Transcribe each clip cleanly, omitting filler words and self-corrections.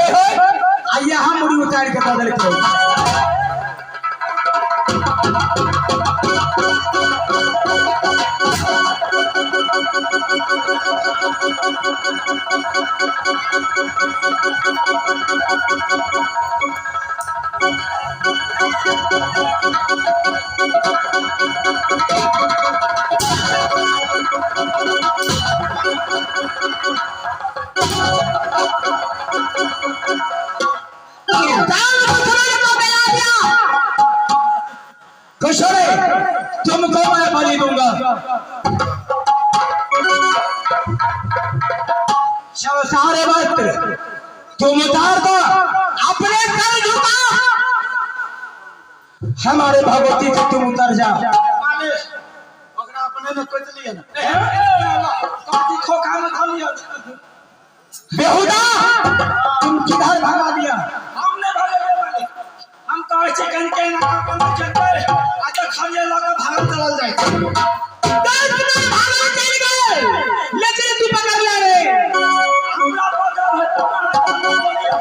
आ यहाँ मुड़ी उतारि के दऽ देलकै। खुश हो रहे, तुमको मैं बलि दूंगा। चलो सारे वस्त्र तुम उतार दो, अपने सर झुका, हमारे भगवती से तुम उतर जा। ओकरा अपने में कोचि लिअ ने खोखा में धऽ लिअ। बेहुदा, तुम किधर भगा दिया? हम नहि भगेबै मालिक, हम कहै छी कनि कनि अपन चलबै आ तऽ खरिए लऽ कऽ भागल चलल जाइ छै। 10 में भागल चल गए, लेकिन तू पकड़ ले रे। हमरा पकड़ है तऽ अहाँ मालिक।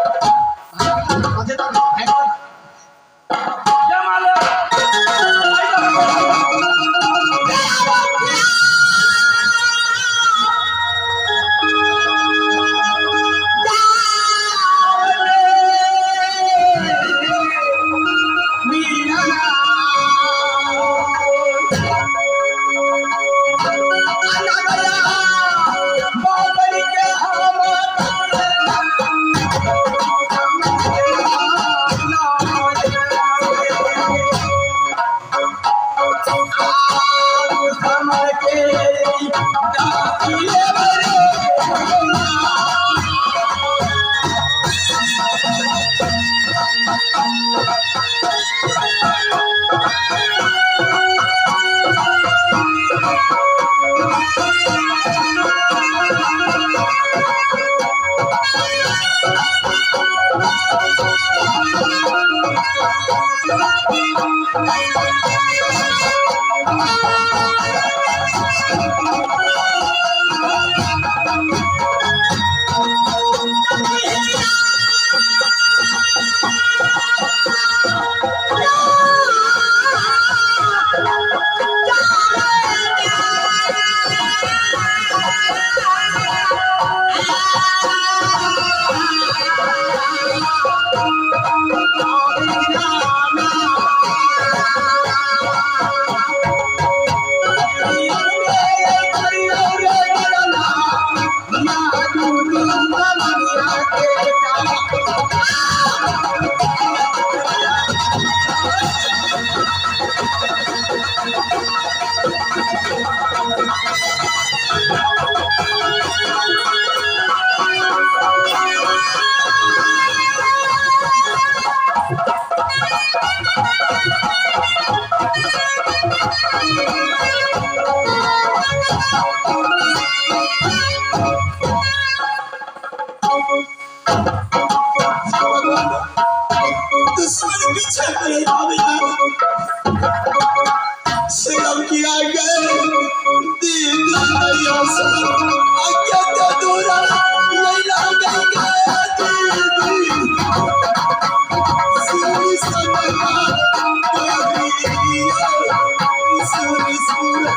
दुश्मन पीछे पड़े श्रम किया गए दीदी आज्ञा दूरा लैला गई गया दीदी सुनी सजना सुनी सुना।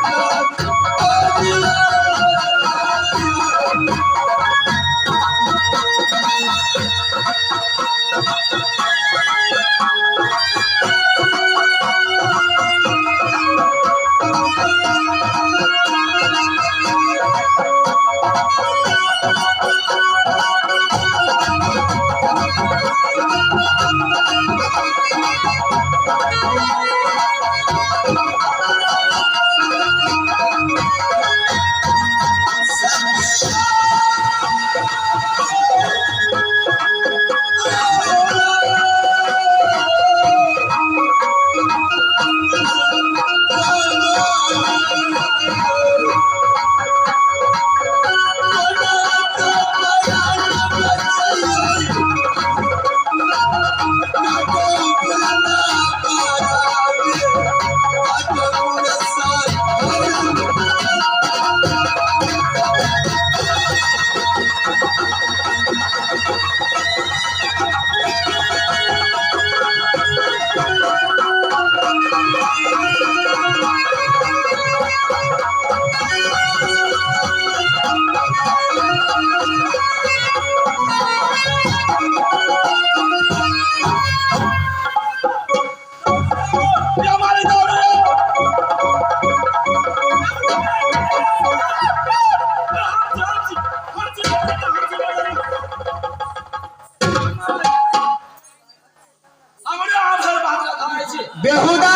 बेहुदा।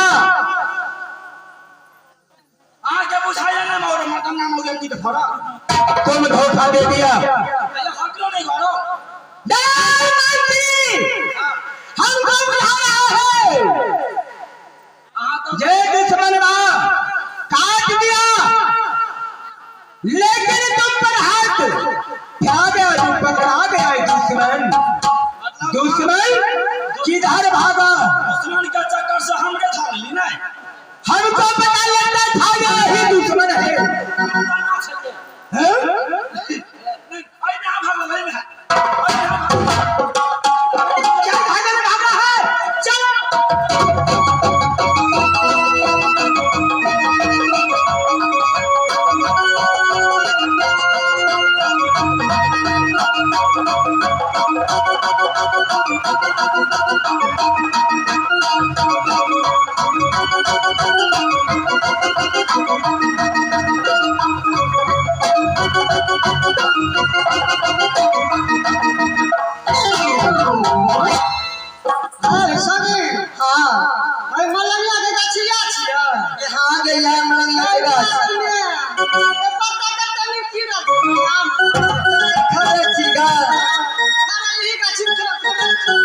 अहाँके बुझाइए ने मोर मटन नाम हो गेल की फड़ा। तुम धोखा दे दिया। पहिले हटलो नहीं घरो। नहीं मंत्री, हमको बुला रहा है। अहाँ तो ये दुश्मन बा काट दिया, लेकिन तुम पर हाथ क्या गया? तुम पकड़ा गया है दुश्मन। दुश्मन किधर भागा? दुश्मन के चक्कर से हमके था ली नहीं। हमको पता लगता था यही दुश्मन है। ना छलिए। हैं? नहीं, अइ ना भागल, अइ ना, अइ ना भागल। क्या भागल भागा है? चलो। अरे सनी। हाँ। अरे मलंगिया के गाछिया छियै? हाँ गई है मलंगिया के गाछ। ए पत्ता कते नीक की रहत आम। खरे छी गा। अरे ई गाछी में थोड़ा खोदल छै।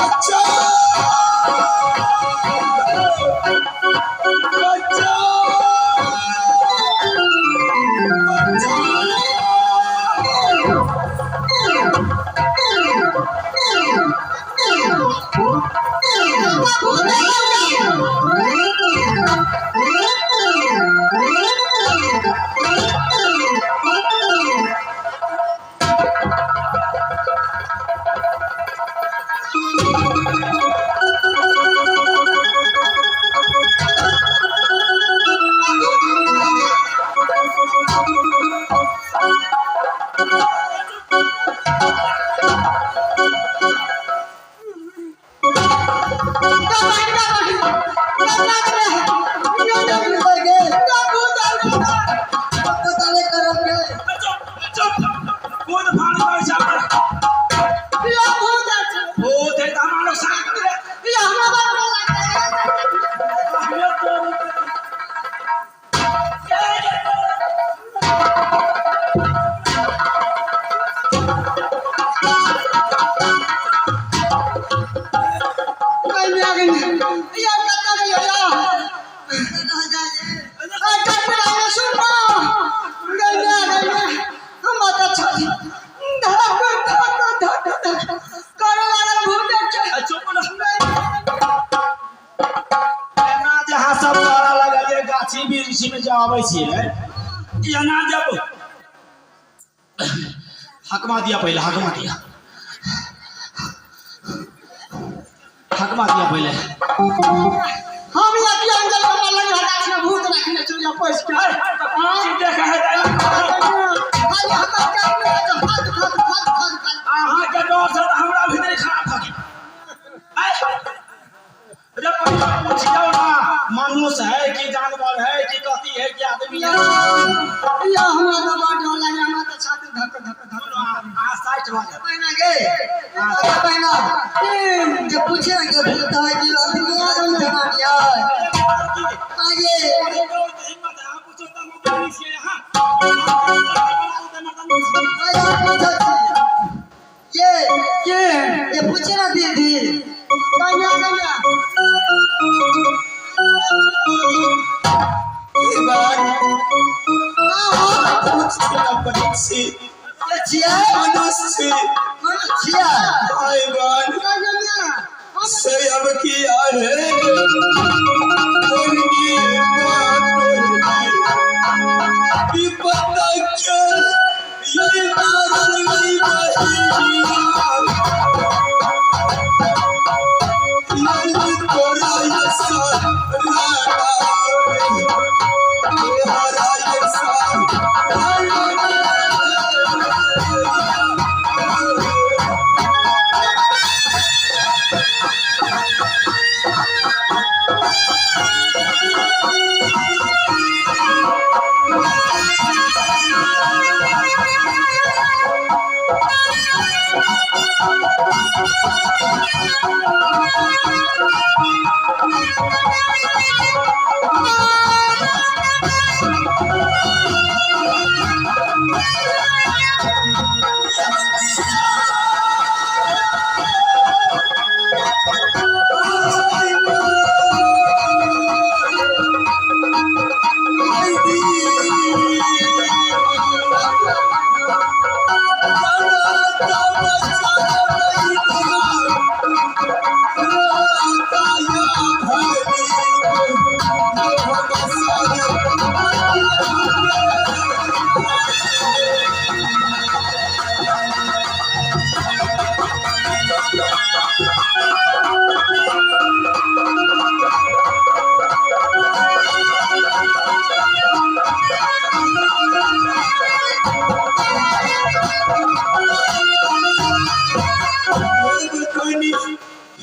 अच्छा। चुप चुप, कोन फाड़ पर छै? भूत है त हमारो साथ रे। हमे तोरी चुप ना। एना जहाँ सब करऽ लगलियै गाछी वृक्षी में जब आबै छियै एना जब हकमा दिया पहिले, हकमा दिया, हकमा दिया पहिले। देखा है अहाँके डर से तऽ हमरा भीतर खराब भऽ गेल। जब पहिले पूछियौ ना, मनुष्य है कि जानवर है कि कथी है कि आदमी है? अहाँ साइड भऽ जाउ। बहिना गे, बहिना जे पूछे ना के भूत है कि आदमी है जनानी है आगे। हिम्मत है, अहाँ पूछो तऽ हम बोलै छियै अहाँ। पूछो ये के ये पूछे ना दीदी। गंगा गंगा। ये बात पूछ ना पड़ी। के छियै? मनुष्य छी। मनुष्य छियै? आय बहन, से अब किया है कोई बात विपदा के ये मारल गई बहिनिया। ये तोरा ये सारा हरा ये सारा।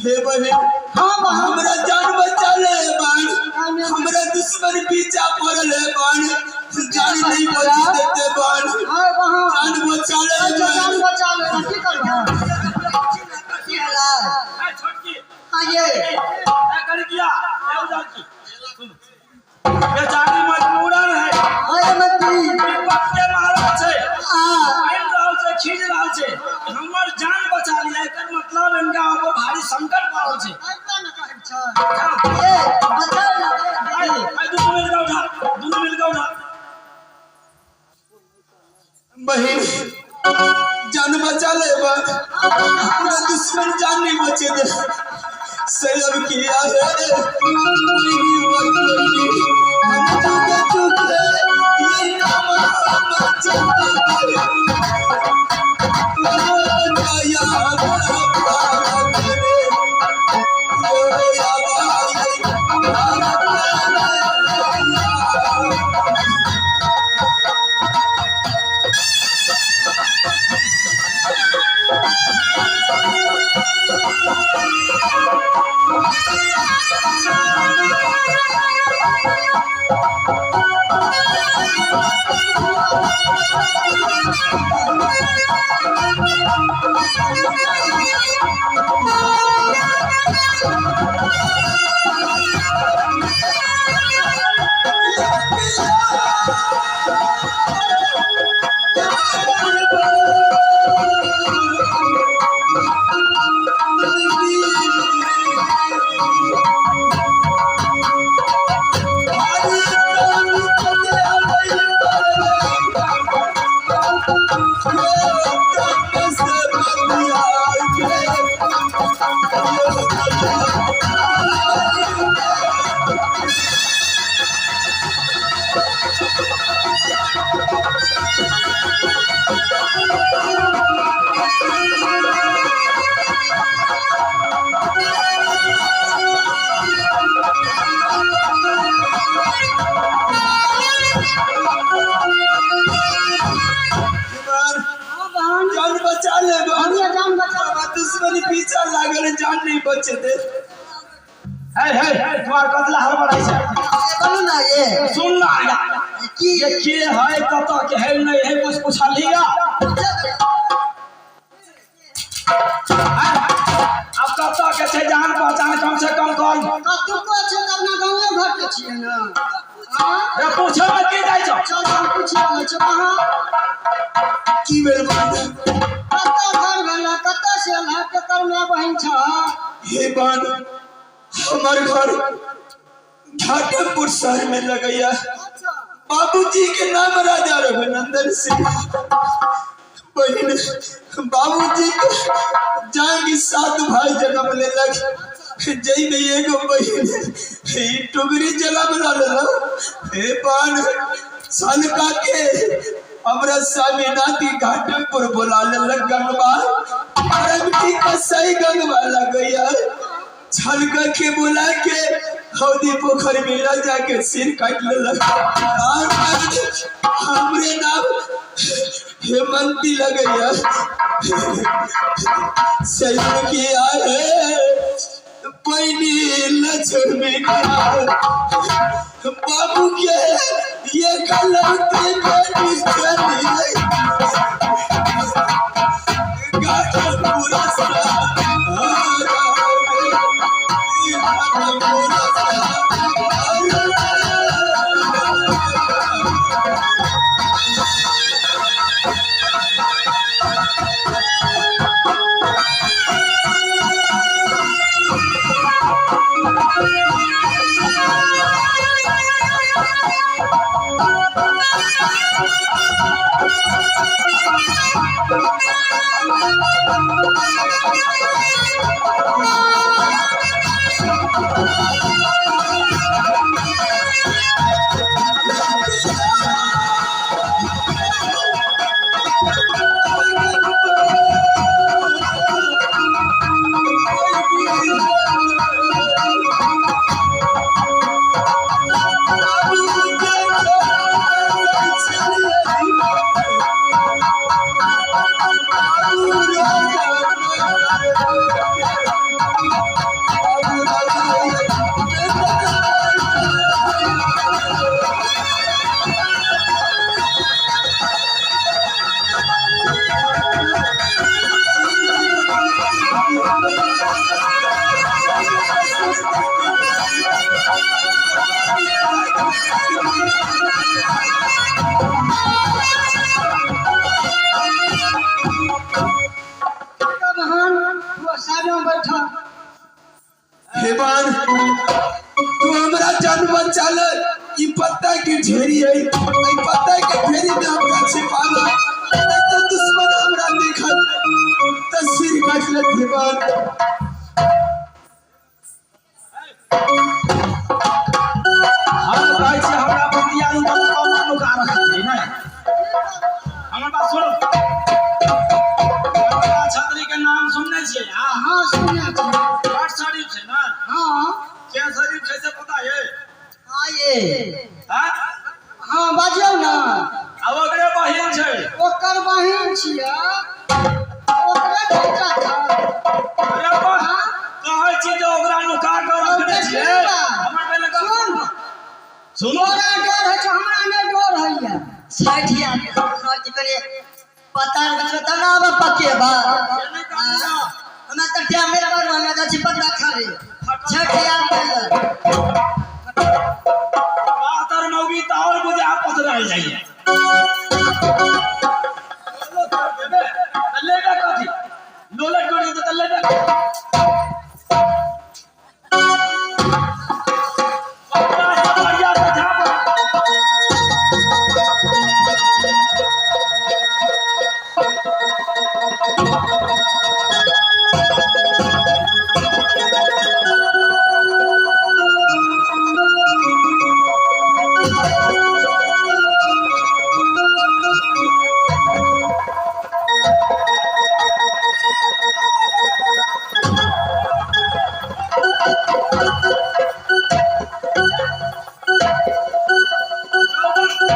हे बहन, हमरा जान बचा ले बहन, हमरा दुश्मन पीछा पड़ल है बहन, जान नहीं बची देते बहन, जान बचा ले जान बहन। बचा ले, की करबह? की भेलै? ए छोटकी। हाँ ये। ए कनकिया, ए उधर की बेचारी मजबूरन है। हाँ ये मंत्री। विपद के मारल छै। हाँ। आबि रहल छै, खींच रहल छै, हमर जान बचा लिया, एकर मतलब इनका ऊपर भारी संकट पड़ल छै। ऐसा न कहै छै। जा। ये बचा ले। आइ आइ, दुनू मिल के उठा, दुनू मिल के उठा। बहन, जान बचा ले बहन, हमरा दुश्मन जान नहीं बचे दे। सैयब किया है कोई भी बात नहीं, हम चुके चुके ये नाम हम चुके या भारत रे ओ या भारत। हाँ बहन। जान बचा ले बहन। बढ़िया, जान बचा। दुश्मन पीछा लागल, जान नहीं बचे दे। हे हे, तुम्हार कतला हड़बड़ाइ छै? ये बोलू ना ये। सुन ना आया। की? ये के है, कतऽ के है, नहीं है, कुछ पूछलिया? अब कतऽ के छै, जान पहचान कम से कम कर। कतुको छै तऽ अपना गाँवे घर के छियै ने? हाँ। रे, पूछो में की जाइ छौ? चल, हम पूछि आबै छी अहाँ। की भेल बहन? कतऽ घर भेलै, कतऽ से एल है, केकर माय बहिन छ? हे बहन, हमार घर घाटमपुर शहर में लगैया। अच्छा। बाबूजी के नाम राजा रघुनंदन सिंह, बहिन बाबूजी के जाएंगे सात भाई जन्म लेलक, जई में एगो बहिन ई टुकड़ी जन्म लेलक। हे पान सनका के हमरा स्वामीनाथ की घाट पर बोला लेलक गंगवा, अरबी का सही गंगवा लगैया। छलका के बुला के हौदी पोखर में ल जाके सिर काट लेलक। और हमरे नाम हेमंती लगैया। सही किया है पैनी लक्ष्मी बाबू के ये गलती बेटी चली गाठ पूरा हेबान तू हमरा जान बचा ले। ई पत्ता के ढेरी है, ई पत्ता के ढेरी में हमरा छिपा ले, नहीं तो दुश्मन हमरा देखत त सिर काट लेत। हेबान हम कहै छी हमरा बतिया नु तऽ कम नुका रखल छै ने। हमर बात सुन, गंगा छत्री के नाम सुनने छियै? हाँ हाँ सुनने छियै। बड शरीफ छै ने? हाँ। के शरीफ छै से पता ये? हाँ ये। हाँ। हाँ बाजियौ ने। आ ओकरे बहिन छै। ओकर बहिन छियै, ओकरे बेटा छै। अरे बा, कहै छी जे ओकरा नुका कऽ रखने छियै। हमर पहिले गप सुन। सुनू। तोरा डर होइ छौ, हमरा नहि डर होइए। 60 आदमी की करिए पता नहीं तब ना अब पके बा। हमरा तऽ टाइम नहि पर हमरा जाइ छी पत्ता खाली 60 आदमी। पातर मौगी तऽ आओर बुझा पथरायल जाइए। लेबे कथी लोलट जोड़ी तऽ लेबे। बढ़िया से झाप।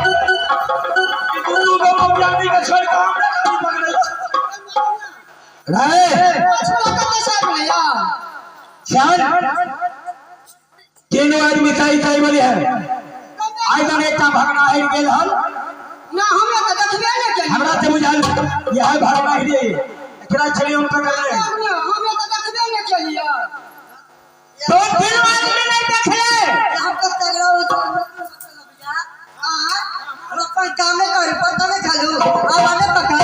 ई दू गो मौगियानी के छोड़ि कऽ हमरा कथी पकड़े रे? छोड़ा कतऽ से आबि गेलै? श्याम, तीनों आदमी ताई ताई वाली है। आइ तक एकटा भगना आबि गेल हन। ना, हमरा तऽ देखबे नहि केलियै। हमरा तऽ बुझायल यह भगना ही एकरा छली हम पकड़ले। हमरा तऽ देखबे नहि केलियै। तो तीनों आदमी नहीं देखले? हम तो तगड़ा हो तो हम अपन कामे करी, पत्ता नहीं खालू अब आने पका।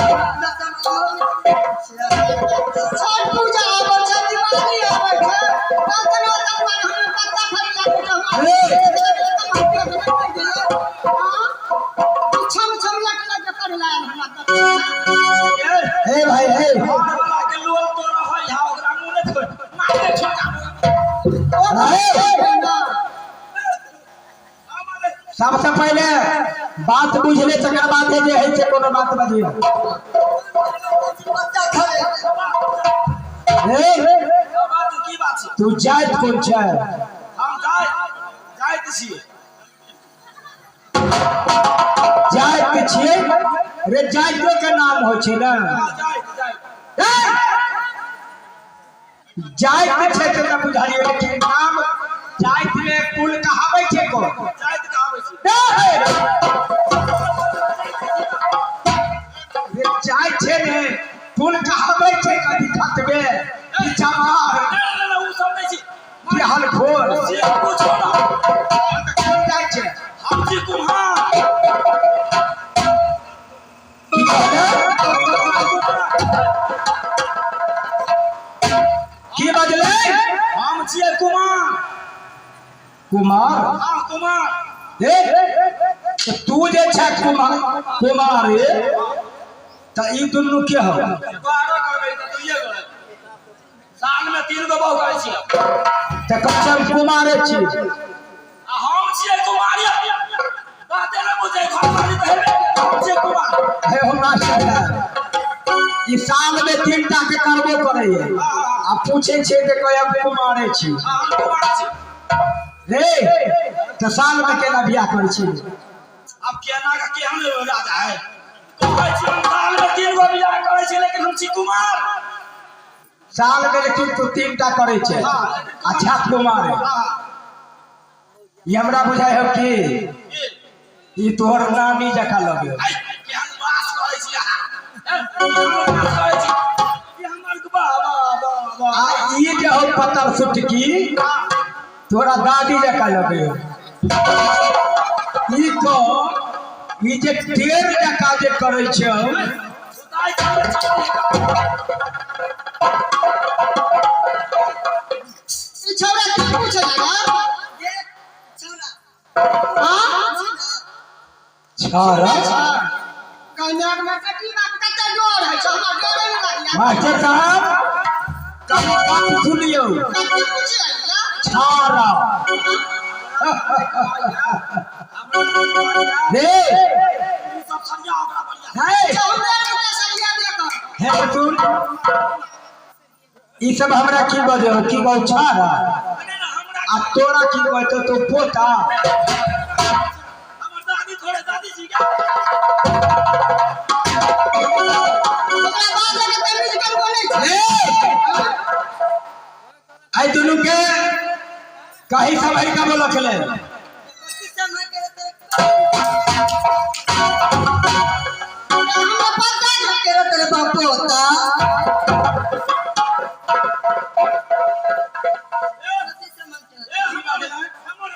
छठ पूजा आबै छै, दिवाली आबै छै, तखन तखन हम पत्ता खरीद अरे! छम छम लट लट कर लायल हमरा। हे भाई हे। घर वाला के लोल तोरा होय हा, ओकरा मुंह नै खोल मार दे छोटा। सबसे पहले बात बुझले तकर बाद जे है छै कोनो बात बजियो। पत्ता खावे। हे बात की बात छै? तू जाइत कोन छै? हम जाइत जाइत छियै। जाइत छियै रे, जाइतो के नाम होइ छै ने। जाइत जाइत जाइत छै तऽ बुझलियै, लेकिन नाम जाइत में कुल कहाबै छै कोन? जाइत कहाबै छै। रे जाइत छै ने कुल कहाबै छै, कथी खतबे की चमार नहि नहि, ओ सब नहि छी। की हलखोर से पूछो ना। कोन जाइत छै? हम छी कुम्हार। की कहले? की बजलै? हम छियै कुमार। कुमार? हाँ कुमार। हे तू जे छै कुमार कुमार, तऽ ई दुनू के हौ? बारह करबै तऽ दुइये गो साल में 3 गो बहु करै छियै। तऽ कम कुमारे छी। आ हम छियै कुमारी, बाते नहि बुझै घर वाली तऽ हेबे। हम छियै कुमार। हे हो मास्टर, ई साल में 3 टा के करबो करैये आ पूछे छियै तऽ कहै हम कुमारे छी। हम कुमार छी। रे तऽ साल में केना बियाह करै छी? अब केना के केहन राजा है, कहै छी हम साल में 3 गो बियाह करै छी, लेकिन हम छी कुमार। साल में लेकिन तू 3 टा करै छै अच्छा कुमार है। ई हमरा बुझाइ हौ कि ई तोहर नानी जकाँ लगे। केहन बात करै छी अहाँ, केहन बात करै छी? ई हमर बाबा बाबा। आ ई जे हौ पतर सुटकी तोरा दादी जकाँ लगे। ई कह ई जे टेर जकाँ जे करै छौ। ई छौड़ा की पूछे लगा? ये छौड़ा। हाँ? छौड़ा? कन्याक में कटी बात कते डर है छै, हमरा डरे नहि लागैया। मास्टर साहब कनी बात सुनियौ। कते पूछे आइया? छाड़ा रे। ई सब सरिया ओकरा बढ़िया। हे अच्छा, हमरा के सरिया दे कर। हे सुन, ई सब हमरा की बजे हो? की कहू छाड़ा? अरे ना हमरा आ तोरा की कहतो तो पोता? हमर दादी थोड़े दादी छी क्या? ओकरा बाजे के तमीज करबो नहि छै। हे आई दुनू के कहीं सब है का बोला खेले। कथी समय के तो हमरा पता छै। केरा तेरे बाप होता। कथी समय के? ए हमर हमर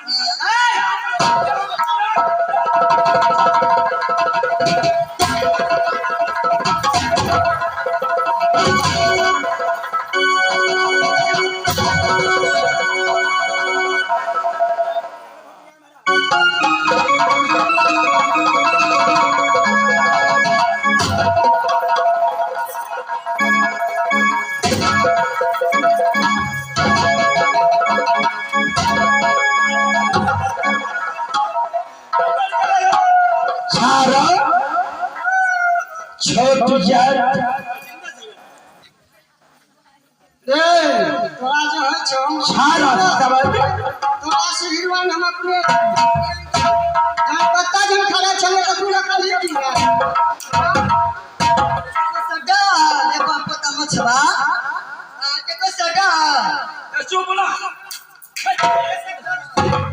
छाड़ा छोट जात रे तोरा जे होइ छौ, छाड़ा सब तोरा से हिरवन हम अपने जहन पत्ता जहन खड़ा छलै तऽ तू रखलियै की है? सडा ले बाप पोता मछवा आ के तो सडा। ए चुप ना।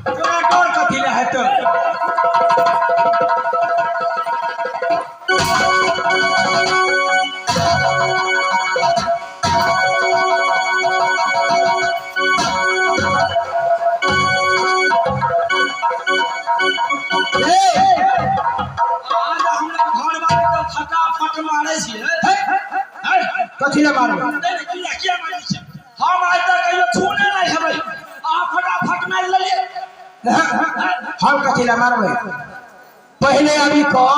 तोरा डर कथी ले हेतौ? हे आज हमरा घर वाली के फटाफट मारै छियै। हे कथी ले मारबै? नहि किया किया मारै छै? हम आइ तक कहियो छूने नहि हेबै, अहाँ फटाफट मारि लेलियै। हम कथी ले मारबै? पहले अभी कह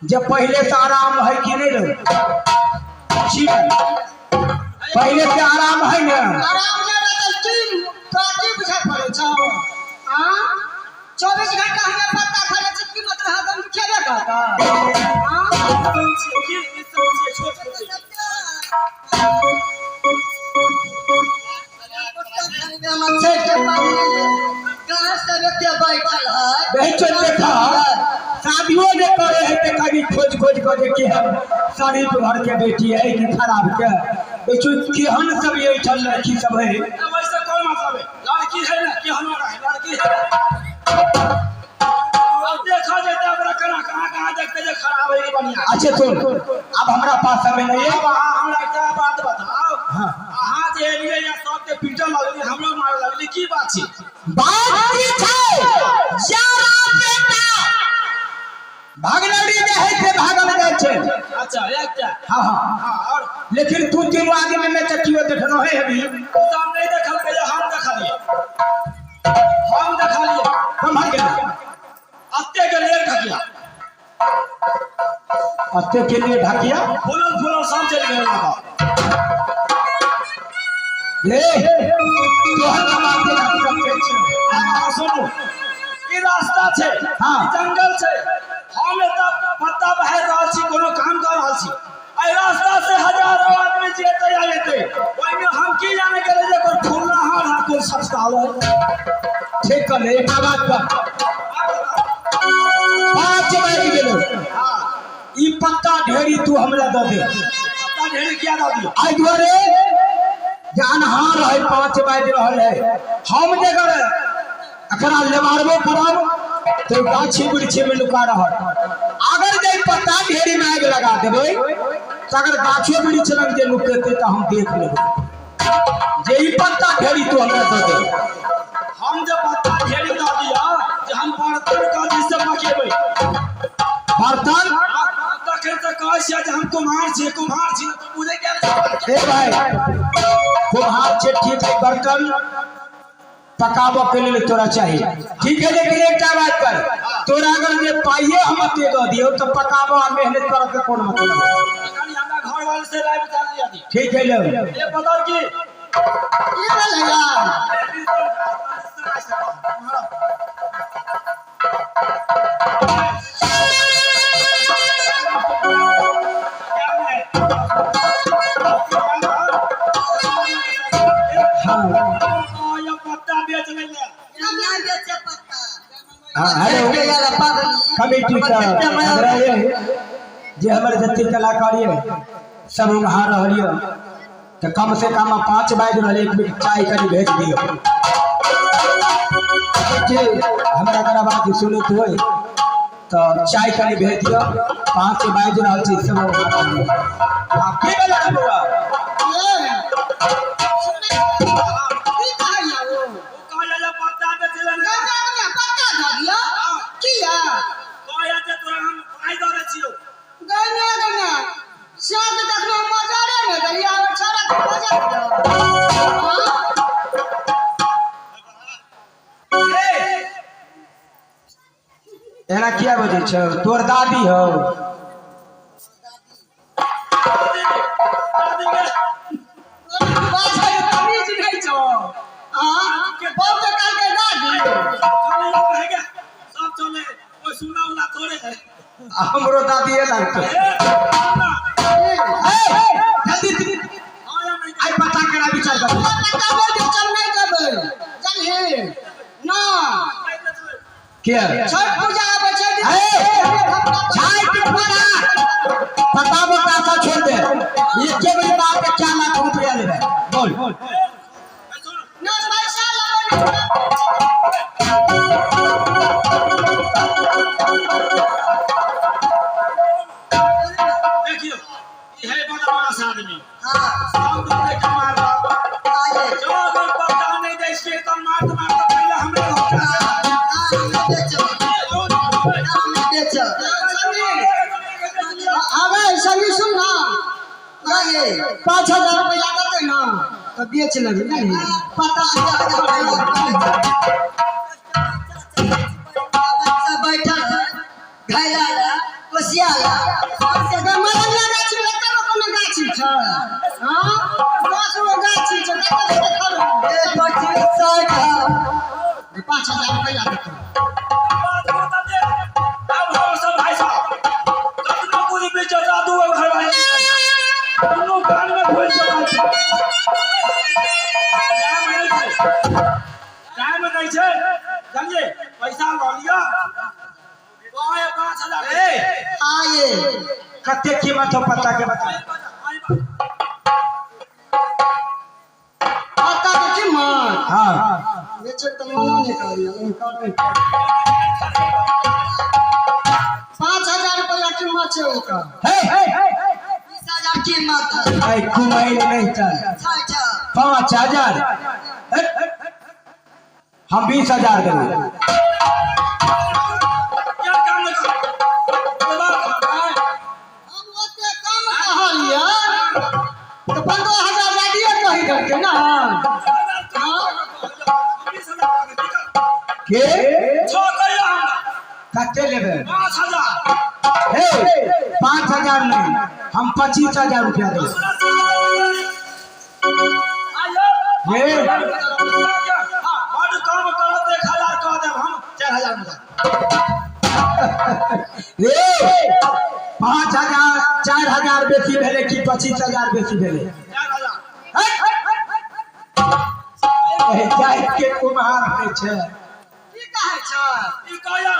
जे पहिले से आराम है कि नहीं रहो छी पहिले से आराम है ना आराम नहि रहतै की तोरा की बुझाइ पड़ै छौ आँ 24 घंटा हमे पत्ता खा छी की मतलब हरदम खेबे करतै आँ की ई सब छियै छोट छोट बेचो देखा शादियो ने करे है ते कभी खोज खोज कर जे केहन शरीफ घर के बेटी है कि खराब के बेचो केहन सब एहिठाम लड़की सब है। वैसे कोई मतलब है लड़की है ना कि हमारा है लड़की है। अब देखा जाता है हमरा कहाँ कहाँ कहाँ देखते जे खराब है कि बढ़िया। अच्छा सुन, अब हमरा पास समय नहीं है। अब अहाँ हमरा एकटा बात बताओ। हाँ। अहाँ जे एलियै या सबके पीटऽ लगली, हमरो मारऽ लगली, की बात छै? बात की छै, यारा बेटा भागलौड़ी में है से भागल जाइ छै। अच्छा, एकटा। हाँ हाँ हाँ, और लेकिन तू तीनों आदमी में से केओ देखनो है अभी? ओ तऽ हम नहि देखल, हम देखलियै, हम देखलियै। कम्हर गेलै? अत्ते गेलियै ढकिया। अत्ते के लिए ढकिया। फूलल फूलल सब चलि गेल लगा। ले तोहर कमाल के हम रखै छियौ। अहाँ सुनू, ई रास्ता छै, ई जंगल छै। हम एतऽ पत्ता बहारि रहल छी, कोनो काम कऽ रहल छी। एहि रास्ता से हजारों आदमी जेतै आ एतै, ओहिमे हम की जाने गेलै जे कोइ फुलना हार हा कोइ सस्ता है। ठीक कहले। एकटा बात कर, 5 बाजि गेलो। ई पत्ता ढेरी तू हमरा दऽ दे। पत्ता ढेरी किया दऽ दियौ? एहि दुआरे जे अन्हार है, 5 बाजि रहल है। हम जे अगर एकरा लेबारबो करब तऽ गाछी वृक्षी में लुका रहत। अगर जे पत्ता ढेरी में आगि लगा देबै तऽ अगर गाछो वृक्ष लग जे लुकेतै तऽ हम देख लेबै। जे ई पत्ता ढेरी तू हमरा दऽ दे। हम जे पत्ता ढेरी दऽ दिअ जे हम बर्तन कथी से पकेबै? बर्तन? तखन तऽ कहै छियै जे हम कुम्हार छियै, कुम्हार छी तऽ बुझै किया नहि छियै? हे भाई, कुम्हार छै, ठीक है, बर्तन पकाबऽ के लेल तोरा चाही, ठीक है, लेकिन एकटा बात कर, तोरा अगर जे पाइये हम एते दऽ दियौ तऽ पकाबऽ आ मेहनत करऽ के कोन मतलब है? कनि हमरा घरवाली से राय विचार लिअ दी। ठीक है, लो। ये बताओ कि की भेलै यार? हाँ। ये पत्ता बेच ले। हाँ, हेलो, कमेटी का हमरा ये जे हमर जते कलाकार ये सब उम्हा रहल ये तऽ कम से कम 5 बाजि रहल, एक मिनट चाय कनि भेज दियौ जे हमरा अगर आवाज सुनैत होय तऽ चाय कनि भेज दियौ। 5 बाजि रहल छै, सब उम्हा रहल ये। हाँ, की भेलै रे बौआ? की कहैया ओ? कहै जे पत्ता बेच ले। गंगा में पत्ता धऽ दियौ किया? कहै जे तोरा हम पाइ दऽ दै छियौ। गंगा गंगा साँझ तखनो मजारे नहि गेलियै, आब छौड़ा के मजा दियौ। हाँ? एना किया बजै छौ? तोर दादी हौ? दादी के बाजै के तमीज नहि छौ। हाँ? बहुत कहलकै दादी। चले रह गया सब, चले कोई सुनना उना थोड़े है। आ हमरो दादीए लगतौ। ए सुनना। ए, जल्दी हाँ या नहीं? आइ पता करा, विचार कर। पत्ता बोल के चल नहि देबै, जानही ना। किया? छठ पूजा आबै छै। ए, छठ पूजा पता बतासा छोड़ दे, एके बजे बात के क्या लाख रुपया लेबे, बोल। ना पैसा लेबै ना। देखियो, ई है बदमाश आदमी, सब दूसरे के मार रहा। जो अगर पता नहीं दै छियै तऽ मार मार तऽ पहिले हमरे घर। आबै संगी, सुन ना, 5,000 रुपया देतै ना तऽ बेच लेबै, नहीं पता बैठल है घैला। कुर्सिया से मलंगिया गाछी में एके गो कोनो गाछी छै? हाँ, 10 गो गाछी छै, कते जेतै खरीदे? ए 2500 का। 5,000 रुपया देतौ। अब हम सब भाई साहब कतनो कुछ भी चचा दू घर भाई दुनू कान में घुस चला छै। टाइम नहीं छै, टाइम नहीं छै, समझे? पैसा लऽ लिअ, 5,000। ए आए। कते कीमत हो पत्ता के बता। पत्ता के कीमत? हाँ। बेचे तऽ मनो नहि करैया, लेकिन करबै। 5,000 रुपया कीमत छै ओकर। हे हे। 20,000 कीमत। ऐ कुमाई नहीं चल। अच्छा। 5,000, हम 20,000 देंगे। यार काम नहीं कर। हम ओते कम कहलियै तऽ 15,000 जादिये कहि देलकै ने। के छो कहियो हमरा। कते लेबे? 5,000। हे, 5,000 नहीं, हम 25,000 रुपया देंगे। ये बड कम करत, 1,000 कह देब, हम 4,000 में देब। रे 5,000 4,000 बेसी भेलै कि 25,000 बेसी भेलै? 4,000। जाति के कुम्हार होइ छै। की कहै छै? ई कहैया।